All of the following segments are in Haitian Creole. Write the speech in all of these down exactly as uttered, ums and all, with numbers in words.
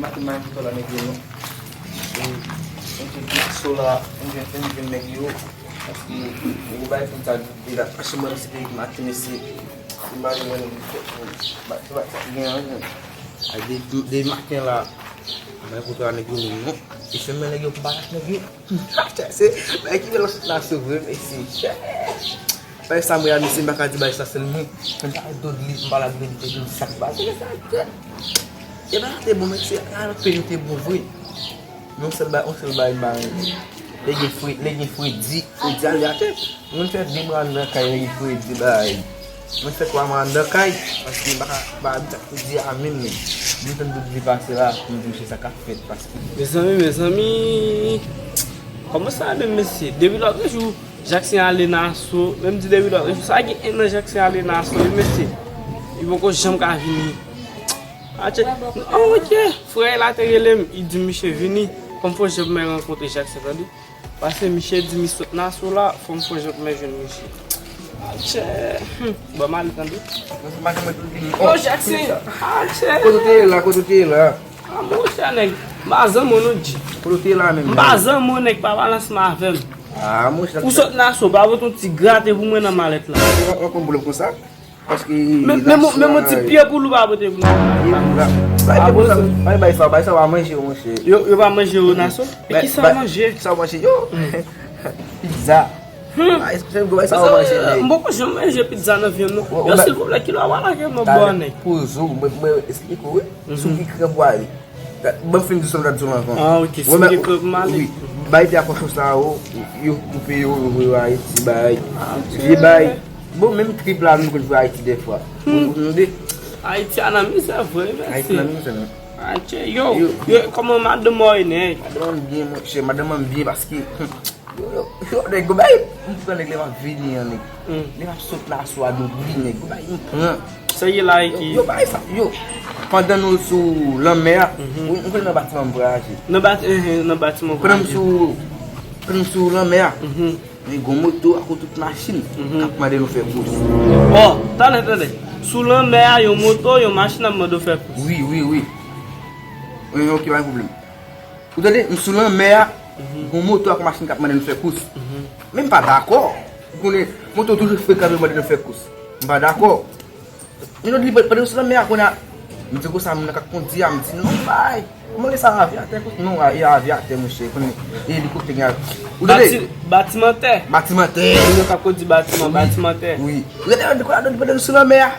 Maten maten la nèg yo non. E, mwen te di so la, mwen jwenn mwen jwenn nèg yo. Paske ou bay konn sa deja. Paske mwen se te maten mesye. Ou bay mwen nèg yo. Ba se pa sa gen anyen. A de de maten la. Mwen kontre a nèg yo menm non. E se men nèg yo pou bay ak nèg yo. Se bagay ki fè lòt la sou vre mesye. Bay sa mwen a misye m pa ka di bay sa sèlman. Mwen pa do li m pa la verite di sa k pase sa tèt. E pa te bon mesye a la peyi te bon vre. Yon sèl bay yon sèl bay bay. Lè gen fre lè gen fredi fredi ale atè. Mwen fè de mwa nan kay lè gen fredi bay. Mwen fè twa mwa anndan kay, paske m pa ka pa di sa k pou di a menm menm. M tann tout vi pase la pou m di misye sa k ap fèt paske. Mezanmi, mezanmi, kòman sa ale mesye? Depi lòt jou, Jackson ale nan aso, menm di depi lòt jou, sa gen en an Jackson ale nan aso, wi mesye. Li poko janm ka vini. Atye, oh, ok, frè la te rele m, li di misye vini, fò m fè jan pou mwen rankontre Jackson, tande. Paske misye di mi sot nan aso la, fò m fè jan pou mwen jwenn misye. Atchè, hmm, ban m ale tande. Mwen se maten mwen tou vini. Oh, Jackson! Atchè! Kote w te ye la, kote w te ye la? Ah, monchè nèg, m pa zanmi w non, G. Kote w te ye la menm? M pa zanmi w nèg, pa pale ansanm avè m. Ah, monchè. Ou sot nan aso, pa pote yon ti grate pou mwen nan malèt la. Ou konn pwoblèm konsa? Paske men men men yon ti pye pou l ou pa pote pou mwen. Bay sa bay sa w a manje yo monchè. Yo yo pa manje yo nan aso? E kisa w manje? Kisa w manje yo? Pizza. Hmm. Bay sa w a manje. M poko janm manje pizza nan vi m non. Yo silvouplè kilè w a pale avè m nan bò nèg. Poze w mwen mwen eksplike w wi. Sou ki krab w ale. Ban m fin di sa m t ap di w anvan. Ah, ok. Si m gen krab m ale. Wi. Bay te a kòchon sa yo, yo koupe yo, yo voye yo Ayiti bay. Vye bay. Bon, menm trip la nou konn voye Ayiti dèfwa. Ou tande? Ayiti a nan mizè vre, mèsi. Ayiti nan mizè non. Ayiti, yo, yo, kòman madanm mwen ye nèg? Madanm mwen byen, monchè, madanm mwen byen paske Yo, yo, yo, nèg, yo bay, m pran nèg lè m ap vini an, nèg. Lè m ap sot nan aso a, nou oubli nèg, yo bay, m pran. Sa ye la e ki? Yo bay sa, yo. Pandan nou sou lanmè a, ou ou konnen nan batiman m vwayaje. Nan bat, eh, eh, nan batiman vwayaje. Pandan m sou, pandan m sou lanmè a, nèg gon moto ak yon tout machin k ap mande nou fè kous. Oh, talè, talè. Sou lanmè a, yon moto, yon machin ap mande w fè kous. Wi, wi, wi. Wi, ok, pa gen pwoblèm. Ou tande, m sou lanmè a, gon moto ak machin k ap mande nou fè kous. Men m pa dakò. Ou konnen, moto toujou frekan yo mande nou fè kous. M pa dakò. Yon lòt li pandan yo sou lanmè a kounye a, m di konsa moun nan k ap kondi a, m di non bay. Kòman lè sa avyatè kous? Non, a- e avyatè monchè, konnen e elikoptè gen avy-, ou tande? Bati- Batimantè. Batimantè. Moun yo k ap kondi batiman, batimantè. Wi. Ou tande, ou tande pandan yo sou lanmè a?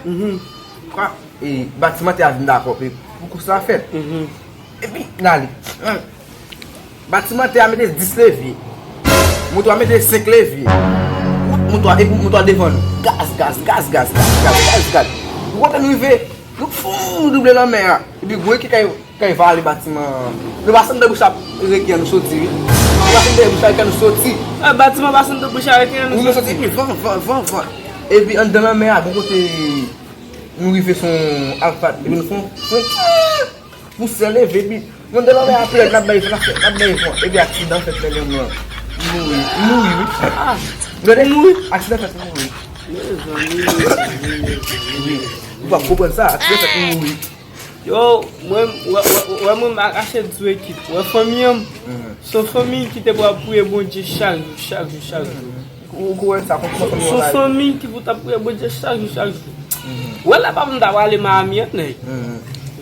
Kwa, e batimantè a vin dakò pou kous la fèt. Epi n ale. Batimantè a mete dis levye. Moto a mete senk levye. Moto a, epi moto a devan nou. Gaz, gaz, gaz, gaz, gaz, gaz, gaz, gaz. Nou kontan nou rive, nou foum nou double lanmè a. Epi gwo ki kay, kay vale batiman an. Nou pase anndan bouch a reken an nou soti, wi. Nou pase anndan bouch a reken an nou soti. Ah, batiman pase anndan bouch a reken an nou soti. Wi, nou soti, epi van, van, van, van. Epi anndan lanmè a, bò kote nou rive se yon alfa, epi nou fon, fon. Pousyè leve, epi, nou te nan men apre, n ap bay, n ap fè, n ap bay fon. Epi aksidan fèt nan men mwen. M mouri. M mouri, wi. Ah, gade, ou mouri? Aksidan fèt, m mouri. Mezanmi, mezanmi, mezanmi. Wi. Ou pa konprann sa, aksidan fèt, m mouri. Yo, mwen, wè, wè, wè, mwen, m achte di ekip. Wè, fanmi an, se yon fanmi ki te pral priye Bondye chak jou, chak jou, chak jou. Ou, ou kwè sa, konprann sa. Se yon fanmi ki pou t ap priye Bondye chak jou, chak jou. Ou wè lè papa m ta prale Miami an, nèg.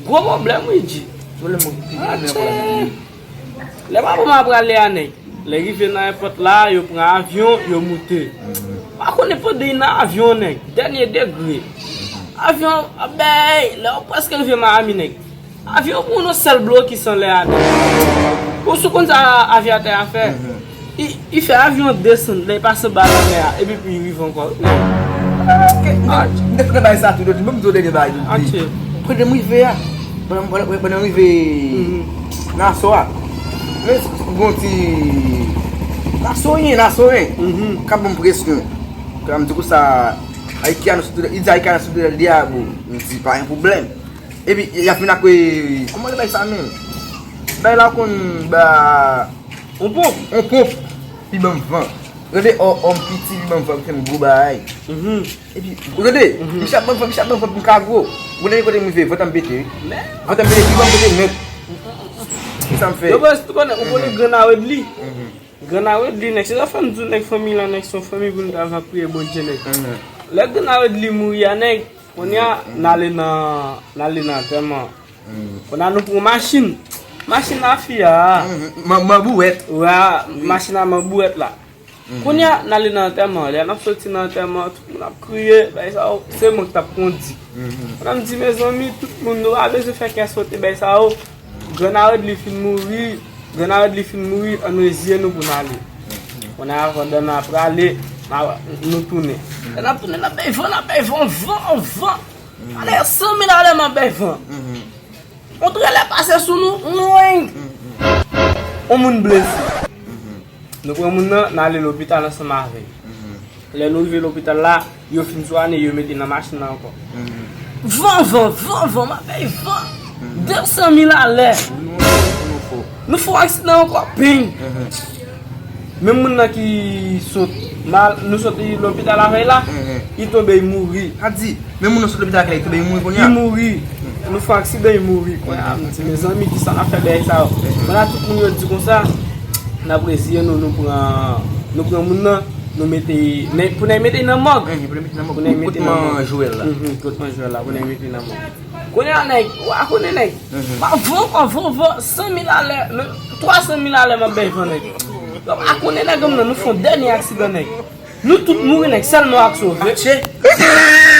Gwo pwoblèm, wi, G. Pwoblèm, wi, pi gwo nèg la. Lè papa m ap prale a, nèg. Lè rive nan èpòt la, yo pran avyon, yo moute. Pa konnen pandan y nan avyon, nèg. Dènye degre. Avyon, a, bèy, lè yo prèske rive Miami, nèg. Avyon pran yon sèl blokis anlè a, nèg. Ou sou konn sa avyatè a fè? I, i fè avyon an desann, lè i pase anba lanmè a, epi pou i rive ankò. M te fè bay sa tou, ban m di w dènye bagay. Pandan m rive a, pandan, pandan, pandan m rive nan aso a, men gon ti Nasoyen, Nasoyen, k ap ban m presyon. Kòm m di konsa, Ayiti a nou soti, i di Ayiti a nou soti lè l di a, bon, m di pa gen pwoblèm. Epi, y ap vin ak, kòman yo bay sa menm? Bay la konn ba. On ponp? On ponp. Li ban m van. Gade, ò, ò m piti, li ban m van, li fè m gwo bagay. Epi, ou tande? Misye ap ban m van, misye ap ban m van pou m ka gwo. Ou tande kote m rive, vant an m pete, wi. Vant an m pete, li ban m pete nèt. Ki sa m fè? Yo, baz, ou konnen, ou konnen Grann Awedli. Grann Awedli, nèg, se sa fè m di w, nèg, fanmi la, nèg, se yon fanmi pou nou ta va priye Bondye, nèg. Lè Grann Awedli mouri a, nèg, kounye a, n ale nan, n ale nan antèman. Kounye a, nou pran machin. Machin la fi a. Manbouwèt. Wi, machin la manbouwèt la. Kounye a, n ale nan antèman. Lè n ap soti nan antèman, tout moun ap kriye, bay sa yo, se mwen ki t ap kondi. Pandan m di, mezanmi, tout moun, nou pa bezwen fè kè sote, bay sa yo. Grann Awedli fin mouri, Grann Awedli fin mouri, ann reziye nou pou n ale. Kounye a, pandan n ap prale, n a, nou tounen. Lè n ap tounen, n ap bay van, n ap bay van, van, van. Ale san mil alè m ap bay van. Yon trelè pase sou nou, lwen. Yon moun blese. Nou pran moun nan, n ale lopital ansanm avè l. Lè nou rive lopital la, yo fin swanye, yo mete nan machin nan ankò. Van, van, van, van, m ap bay van. De san mil alè. Nou fè yon aksidan ankò, ping. Menm moun nan ki sot mal, nou sot lopital avè l la, li tonbe, li mouri. Sa di, menm moun nan sot lopital avè l la, li tonbe, li mouri kounye a. Li mouri. Nou fè aksidan, li mouri. Kounye a, nou di, mezanmi, kisa n ap fè bagay sa yo? Kounye a, tout moun yo di konsa, n ap reziye nou, nou pran, nou pran moun nan, nou mete, pou n al mete nan mòg. Pou n al mete nan mòg. Pou n al mete nan mòg. Kot manjwèl la. Kot manjwèl la, pou n al mete nan mòg. Kounye a, nèg, w a konnen, nèg. Pa van, pa van, van, san mil alè, twa san mil alè m ap bay van, nèg. Donk, a konnen nèg m nan, nou fè yon dènye aksidan, nèg. Nou tout mouri, nèg, sèl mwen k sove. Atche.